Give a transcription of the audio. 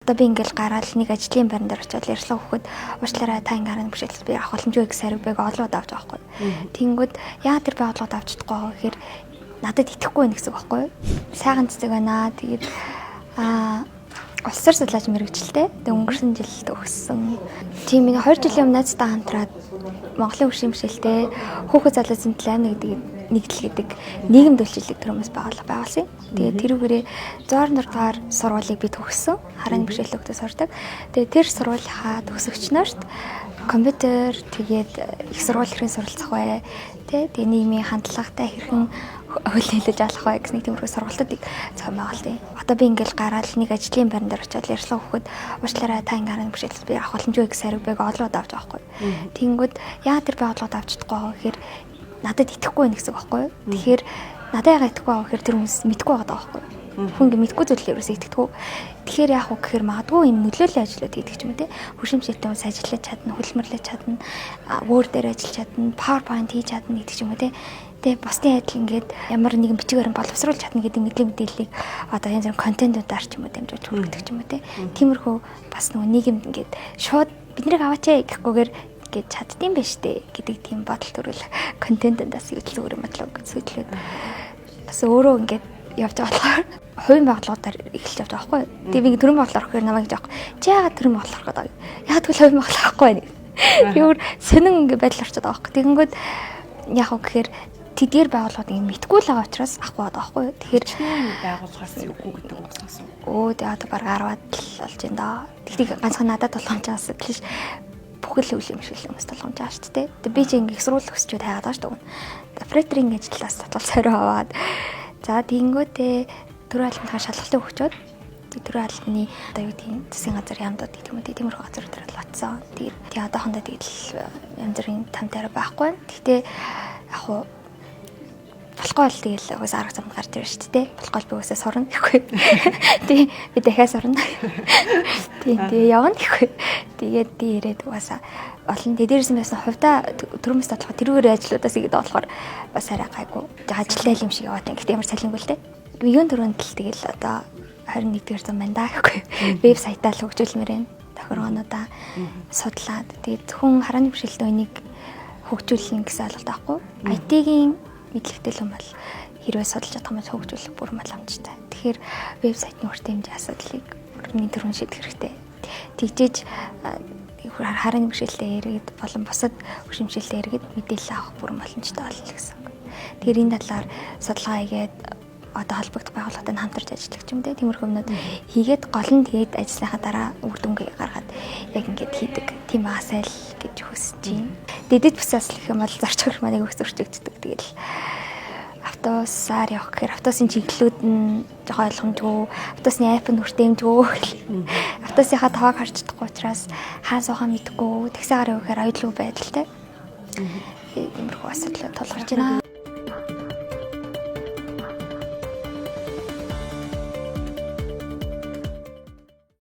Одоо би ингээл гараал нэг ажлын байран дээр очиод ярьцлага өгөхөд уучлаарай, та ингээ хараа бишэл би авах боломжгүй гэсэн хариу байг олон удаа авч байгаа байхгүй. Тэнгүүд яа тэр байгууллагад авч чадахгүй байгаа гэхээр надад итгэхгүй байх гэсэн үг байхгүй юу? Сайхан цэцэг байна. Тэгээд улс төр судлаач мэрэгчлээ. Тэгээд өнгөрсөн жил төгссөн. Тийм, миний 2 жилийн өмнө найзтайгаа хамтраад Монголын хөгжлийн бэрхшээлтэй хүүхэд залуусын төлөө гэдэг нэгдэл гэдэг нийгэмд үйлчилдэг төрөмс байгууллага байгуулсан. Тэгээд тэрүүгээрээ 106 дугаар сургуулийг би төгссөн. Харааны бэрхшээлтэй хүүхдүүд сурдаг. Тэгээд тэр сургуулийнхаа төгсөгч нарт компьютер, тэгээд их сургууль хэрхэн суралцах вэ? Тэ, тэгээд нийгмийн хандлагатай хэрхэн хөл хэлж алах вэ гэсэн нэг тиймэрхүү сургалтуудыг зохион байгуулсан. Одоо би ингээл гараал нэг ажлын байран дээр очиод ярьцлага өгөхөд уучлаарай, та ингээ хараа бишэл би авах боломжгүй гэсэн хариу байг олон удаа авч байгаа байхгүй. Тэнгүүд яа тэр байгууллагад авч чадахгүй байгаа гэхээр надад итгэхгүй байх гэсэн үг байхгүй юу? Тэгэхээр надад яга итгэхгүй байгаа гэхээр тэр хүмүүс мэдэхгүй байгаа байхгүй юу? Хүн ингээ мэдэхгүй зүйлээ ерөөсөө итгэдэггүй. Тэгэхээр яах вэ гэхээр магадгүй юм нөлөөллийн ажлууд хийдэг ч юм уу те. Хөгжимчтэй хүмүүс ажиллаж чадна, хөдөлмөрлөж чадна, Word дээр ажиллаж чадна, PowerPoint хийж чадна гэдэг ч юм уу те. Тэгээ бусдын адил ингээд ямар нэгэн бичгээр боловсруулж чадна гэдэг мэдээллийг одоо янз бүрийн контентуудаар ч юм уу дамжуулж хүргэдэг ч юм уу те. Тиймэрхүү бас нөгөө нийгэмд ингээд шууд бид нарыг аваач ээ гэхгүйгээр ингээд чаддсан байх штэ гэдэг тийм бодол төрөл контентондаас юу зүгээр юм бодлоо гэж сөдлөөд бас өөрөө ингээд явж байгаа болохоор хувийн байгууллагуудаар эхэлж явж байгаа байхгүй юу. Тэгээ би төрийн байгууллага орох гэхээр намайг гэж аахгүй. Чи яагаад төрийн байгууллага орох гэдэг вэ? Яагаад тэгвэл хувийн байгууллага орохгүй байна? Би өөр сонин ингээд байдал орчод байгаа байхгүй. Тэгэнгүүт яг уу гэхээр тэдгээр байгууллагууд ингэ мэдгүй л байгаа учраас авахгүй байгаа байхгүй юу. Тэгэхээр байгууллагаас үгүй гэдэг үг сонсов. Өө тэгээ одоо баг 10-аад л болж байна даа. Тэгтийг ганцхан надад тулгамж байгаа асуудал биш. Бүхэл үйл юм шиг л хүмүүс тулгамж байгаа шүү дээ. Тэгээ би чи ингэ их сургууль төгсчүүд хайгаад байгаа шүү дээ. Операторын ажлаас татвал сорой аваад за тэгэнгүүтээ төрийн албаныхаа шалгалтыг өгчөөд төрийн албаны одоо юу гэдгийг засгийн газар яамдууд гэдэг юм уу, тиймэрхүү газар дээр л очсон. Тэгээд тэгээ одоохондоо тэгэл янз бүрийн там тайраа байхгүй байна. Гэхдээ яг уу болохгүй бол тэгэл угаасаа арга зам гарч ирж шүү дээ. Болохгүй бол би угаасаа сурна гэхгүй. Тий, би дахиад сурна. Тий, тэгээ явна гэхгүй. Тэгээд би ирээд угаасаа олон. Тэгээ дээрээс нь байсан хувьдаа төрөмс дотлохоо тэрүүгээр ажлуудаас игээд болохоор бас арай гайгүй. Ажилтай юм шиг яваад байна. Гэхдээ ямар цалингүй л дээ. Юун түрүүнд л тэгэл одоо 21-р зам байна да гэхгүй. Вебсайтаа л хөгжүүлмээр байна. Тохиргоонуудаа судлаад тэгээд зөвхөн харааны бэрхшээлтэй үнийг хөгжүүлнэ гэсэн ойлголт авахгүй. IT-гийн мэдлэгтэй л юм бол хэрвээ судалж чадах юм бол хөгжүүлэх бүрэн боломжтой. Тэгэхээр вебсайтны хүртээмжийн асуудлыг бүрний түрүүн шийдэх хэрэгтэй. Тэгжээж харааны бэрхшээлтэй иргэд болон бусад хөгжимшилтэй иргэд мэдээлэл авах бүрэн боломжтой болно гэсэн үг. Тэгэхээр энэ талаар судалгаа хийгээд одоо холбогдох байгууллагатай хамтарч ажиллах юм те. Тиймэрхүү юмнууд хийгээд гол нь тэгээд ажилласныхаа дараа үр дүнгээ гаргаад яг ингээд хийдэг. Тийм байгаасай л гэж хүсэж байна. Дэдэд бусаас л гэх юм бол зарчим маань их зөрчигддөг. Тэгэл автобусаар явах гэхээр автобусын чиглэлүүд нь жоохон ойлгомжгүй, автобусны app нь хүртээмжгүй, автобусынхаа тоог харж чадахгүй учраас хаан суухаа мэдэхгүй, таксигаар явах гэхээр аюулгүй байдалтай. Иймэрхүү асуудал тулгарч байна.